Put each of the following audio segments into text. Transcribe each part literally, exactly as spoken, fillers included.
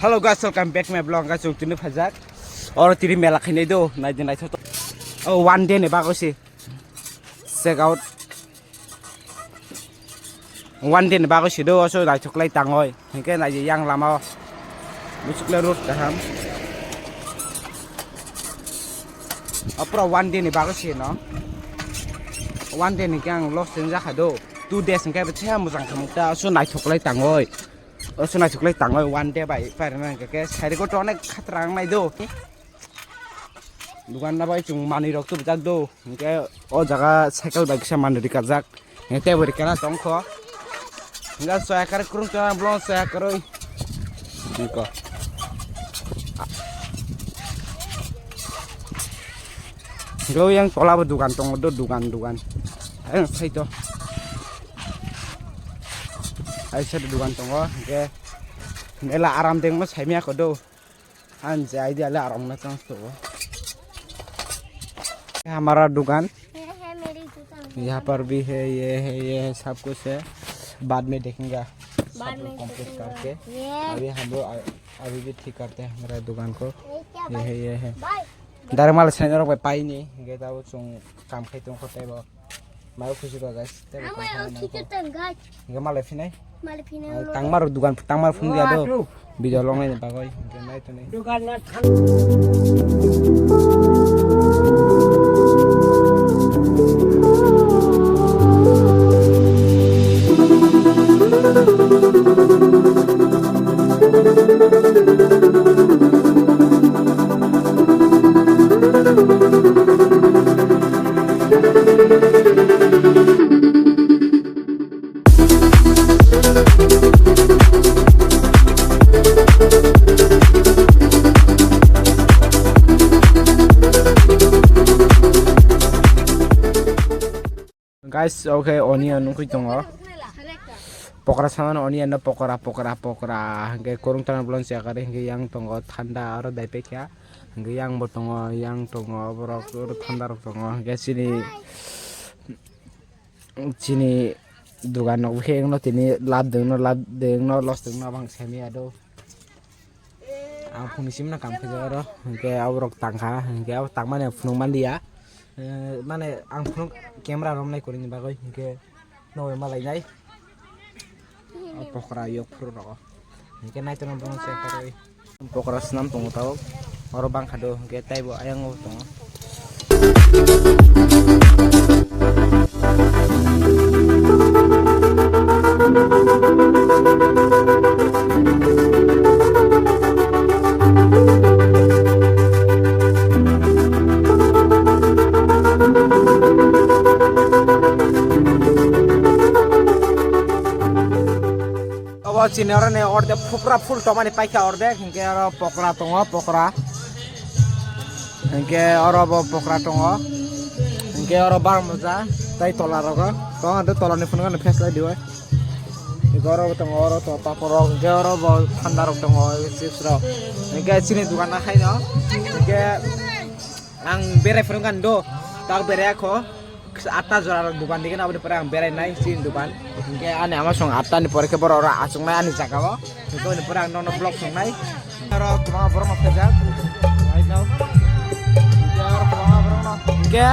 Hello guys, welcome back my vlog. Guys, chwng tini phaijak. Oro tini mela khainai do, nai di naithok. Oh, one day ni bagwi se. Check out. One day ni bagwi se do, oso naithok lai tangoi. Hingke nai di yang lama o. Muchuk le road kaham. Opro one day ni bagwi se no. One day ni khe ang loss teng jakha do. Two days hingke bwtha mujang khamukta, oso naithok lai tangoi. Oso naithok lai tangoi one day bai pairana hingke khe sairiko to onek khatra ang nai do. Dugan na bai chwng manwi rok tubujak do. Hingke o jaga cycle bai kisa manwi rikajak. Hingke tei bo rikana tongkho. Hingke soya karwi kurung chana blong soya karwi. Hingko. Hingke yang tola bo dugan tongo do, dugan, dugan. Ayang sai to. Ai side dugan tongo, hingke mela aram dengma saimya kho do. Ang je idea le aram na chance to. Hamara dugan. ये है मेरी जूता। यहाँ पर भी है, ये है, ये है, सब कुछ है। बाद में देखेंगे। बाद सब में complete देखेंगे। करके। ये। अभी हम लोग अ-, अभी भी ठीक करते हैं हमारा दुकान को। ये क्या ये भाई? है, ये है। भाई। Direct mal sendal rok bai pai ni, hingke tabuk chwng kam khai tong kho tei bo. Mai khusi rw guys, tei bo Ama kam khai ang nang kho. Khichir tang guys. Hingke malai phinai. Malai phinai. Ai, tangmar dugan, tangmar phung dia do. Video long nai bagwi, hingke nai toni. Dugan na thang. Guys, okay, onion nukui tongo. Pokora samano onion no pokora, pokora, pokora. Hingke kurung tangna bolong siya kari, hingke yang tongo thanda aro dai pekya. Hingke yang bo tongo, yang tongo, borok oro thanda rok tongo. Hingke chini, chini dugan rok bokhe wngno tini lab dengno, lab dengno, los dengno abang semi ado. Ang phone ni simna kam khe oro, hingke aborok tangkha, hingke abo tangmani phunuk manliya. Eh, mane ang phunuk camera romnai kwrwini bagwi, hingke nogwi malainai. O pokora yok phuru rogo. Hingke naitono bono check karwi. Pokora swnam tongo tabuk. Oro bangkha do, hingke taibo ayang o tongo. Obo chini oro ni ordek phupra phul tomani paikha ordek, hingke oro pokra tongo, pokra. Hingke oro bo pokra tongo. Hingke oro bar moja, tai tola rogo. Tongo, hingke tola ni phunukgo no pheslai dibai. Hingke oro bo tongo, oro tongo papor rok, hingke oro bo thanda rok tongo, chips rok. Hingke chini dukan na khaino. Hingke ang berai phunukgo do, tak berai kho. Atta jora rok dukan dikhe aboni pore ang berai nai chini dukan. Hingke ani ama song atta ni pore khe borok rok achuk nai ani jaga o. Hingke aboni pore ang nono vlog song nai. Aro kwbangma borok no phajak. Right now. Hingke aro kwbangma borok no. Hingke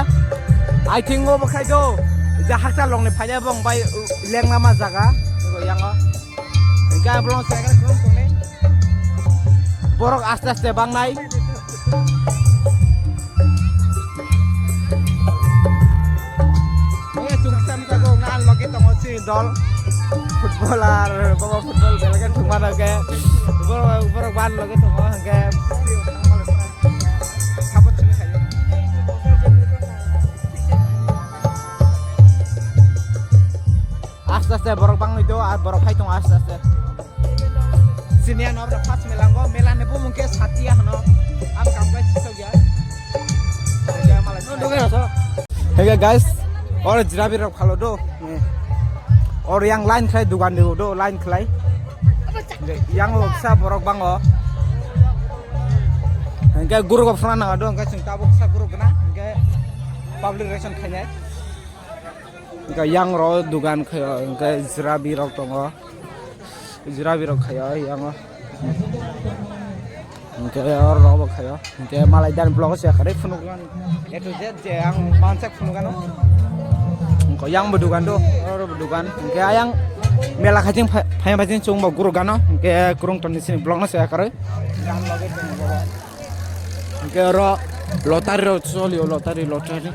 I think o bo khai do. Ja haksa long ni phaida bong bai lengna ma jaga. Hingke yang o. Hingke ang bolong se khe khulum tongnai. Borok aste aste bangnai. Oke, chwng sam jago na logi tongo chini dol. Footballer, baba football belai khe thwngmano khe. Borok, borok ban logi tongo hwnkhe. Support sini khayo. Aste aste borok bangwi do, ar borok phai tongo aste aste. Sini ano abra first melango, melani bumung khe Satya hano. Am kam kai chisok ya. Hege guys, oro jirabi rok phalo do. Oro yang line khlai dugan di do, line khlai. Yang lo kisa borok bango. Hingke guru go phana nang do, hingke sing tabuk sa guru gana, hingke public relation khainai. Hingke yang ro dugan khayo, hingke jirabi rok tongo. Jirabi rok khayo yang o. Hingke oro rogo khayo. Hingke malai dan vlog se kare phunuk A to Z je ang mansak phunuk ano. Hingke yang bo dugan do, oro bo dugan. Hingke ayang mela khajing phai phai chung bo guru gano. Hingke kurung toni sini vlog no se kare. Hingke oro lottery ro cholio, lottery, lottery.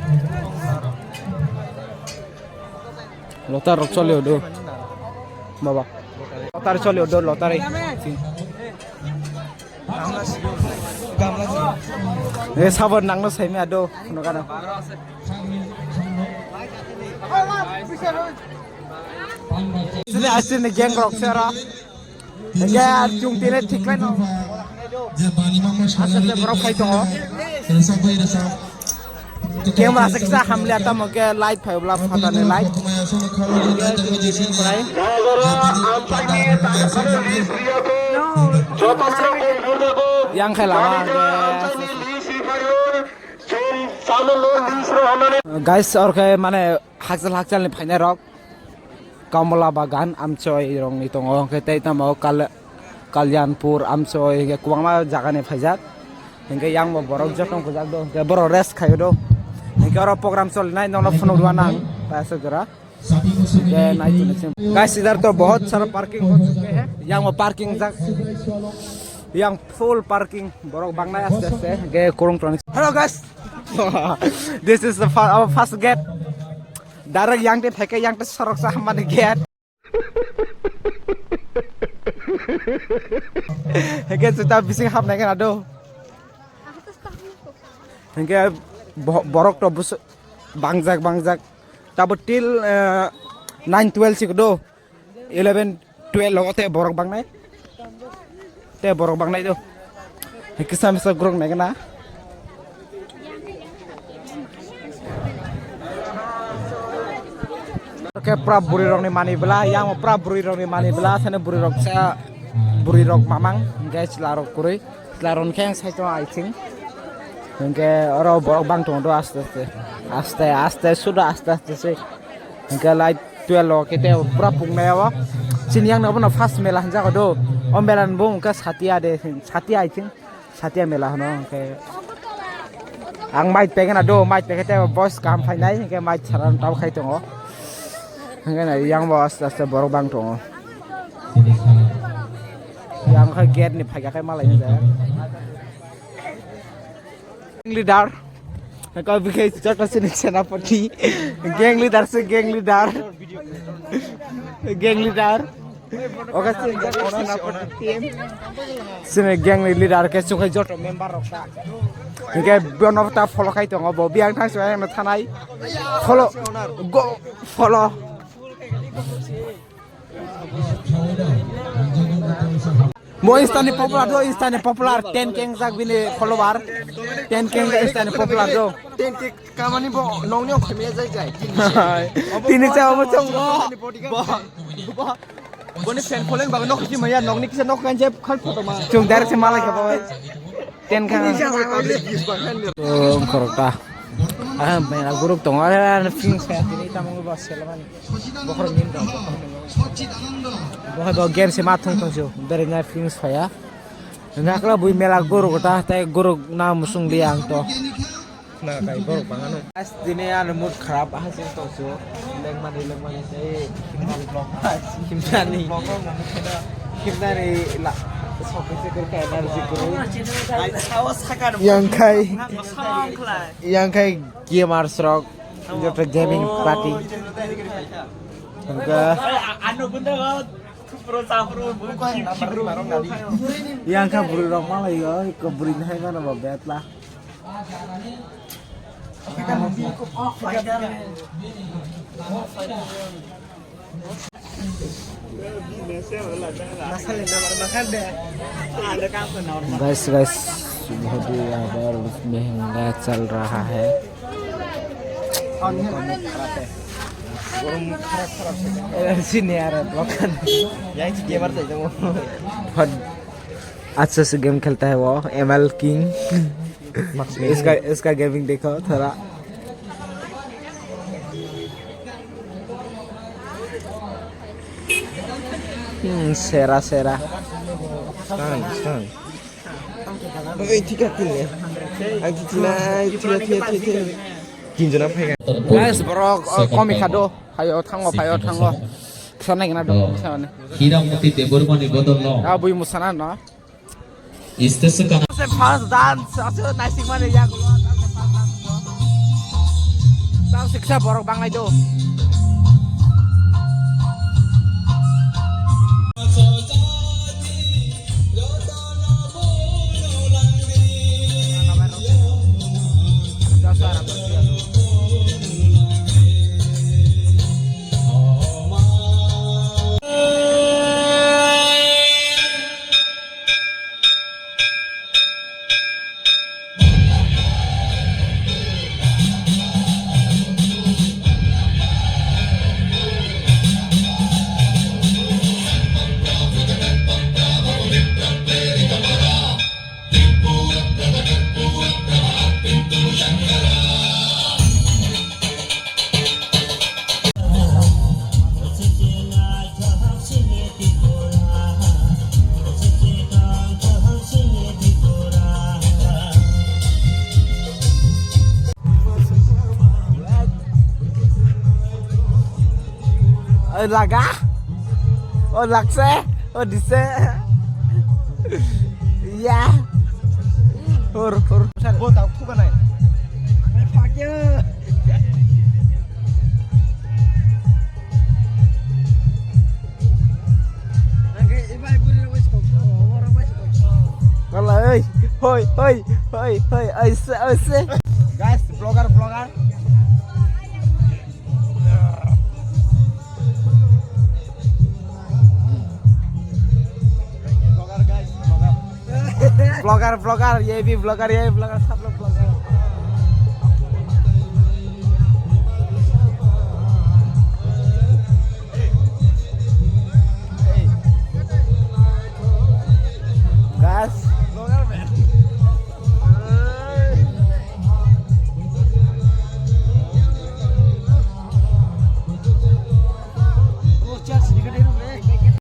Lottery rok cholio do. Baba. Lottery cholio do, lottery. E sabon nangno saimi ado, phunukano. Sini asli ni gang rok sera. Hingke chwng tini thik khlaino. Aswk khe borok phai tongo. Camera se kisa hamliya, tamo khe light phai bwla phatani light. Yang khe lama hingke. Guys, oro khe mane hakchal hakchal ni phainai rok. Kamala Bagan, Amchoi rokni tongo, hwnkhe tei tamo Kal-, Kalyanpur, Amchoi, hwnkhe kwbangma jagani phaijak. Hwnkhe yang bo borok joto wngkujak do, hwnkhe borok rest khaio do. Hwnkhe oro program solinai, nokno phunuk rwna ang, kaisa jora. Hwnkhe nai tongni simi. Guys, idhar to bahut sara parking ho chuke hai. Yang bo parking jak, yang full parking, borok bangnai aste aste, hwnkhe kurung tongni. Hello guys, this is the fir-, our first gate. Direct yang te pheke yang te sorok sa mani gate. Hingke juta bising hapnai kana do. Hingke bo-, borok to bus-, bangjak, bangjak. Tabo till, eh, nine twelve sik do. Eleven twelve logo te borok bangnai. Te borok bangnai do. Kisa misa grong nai gana. Ke pra bwrwi rok ni mani bwla, yang pra bwrwi rok ni mani bwla, sani bwrwi rok sa, bwrwi rok mamang, hingke chwla rok kwrwi, chwla rok khe sai to I think. Hingke oro borok bang tongo do aste aste, aste aste sudo aste aste se. Hingke light twelve o kete pura pungnai o. Chini yang no bono first mela hinjago do. O mela ni bo hingke satia de, satia I think. Satia mela hino hingke. Ang mic pegena do, mic pegete boss kam phainai hingke mic saran tau khai tongo. Hingke na yang bo aste aste borok bang tongo. Yang khai gate ni phaika khai malai ni da. Leader. Kau bikai joto sini senapati. Gang leader se gang leader. Gang leader. Oke sini joto senapati team. Sini gang ni leader ke sukai joto member rok ta. Hingke bono ta follow khai tongo bo biang thang suai ang thanai. Follow. Go follow. Mo Insta ni popular do, Insta ni popular, ten K jak bini follower, ten K Insta ni popular do. Ten K kamani bo nongni okhai me jai jai. Tini cha obo chong bo. Bo, bo, boni fan following bago nok kisi maya, nokni kisa nok kan je khal photo ma. Chung direct se malai ka bo. Ten kha. Ongkhorok ta. Ah, mela group tongo, ah, fing sa tini tamung ba selamani. Bokhorok ni dong. Bokhorok bo game se ma thung thung su. Bere na fing sa ya. Nakla bui mela group ta, tai group na musung li ang to. Na kai borok bangano. Guys, dini ani mood kharap, aha sing tongsu. Lengmani, lengmani, tei himnani vlog. Himnani. Himnani la, sokri sokri ka energy kuru. Yang khai, yang khai gamers rok, joto gaming party. Hingke yang kha bwrwi rok malai o, eko bwrwi ni hai mano bo betla. Guys, guys, बहुत ही यहाँ पर महंगा चल रहा है। Energy नहीं आ रहा है, block करने। बहुत अच्छा से गेम खेलता है वो, एमएल किंग। इसका, इसका गेमिंग देखो थोड़ा। हम्म, सेरा, सेरा। Stun, stun। Oi, thika tini. Ang thina, thina, thina, thina, thina. Kinjona phai. Guys, borok, oh, komi khado. Hayo thango, hayo thango. Sana gina do, sana. Hiramati Debbarmani bodolno. Ah, bui musana no. Istese kana. Se first dance, aso naising mane ya gulo, first dance. Tang siksa borok banglai do. Oi, laga. Oh, lakse. Oh, dise. Ya. Hur, hur. Bo tau khuka nai. Fuck you. Wala, oi, hoi, hoi, hoi, hoi, aise, aise. Guys, vlogger, vlogger. Vlogger, guys, vlogger. Vlogger, vlogger, ye bhi vlogger, ye bhi vlogger, sab log vlogger.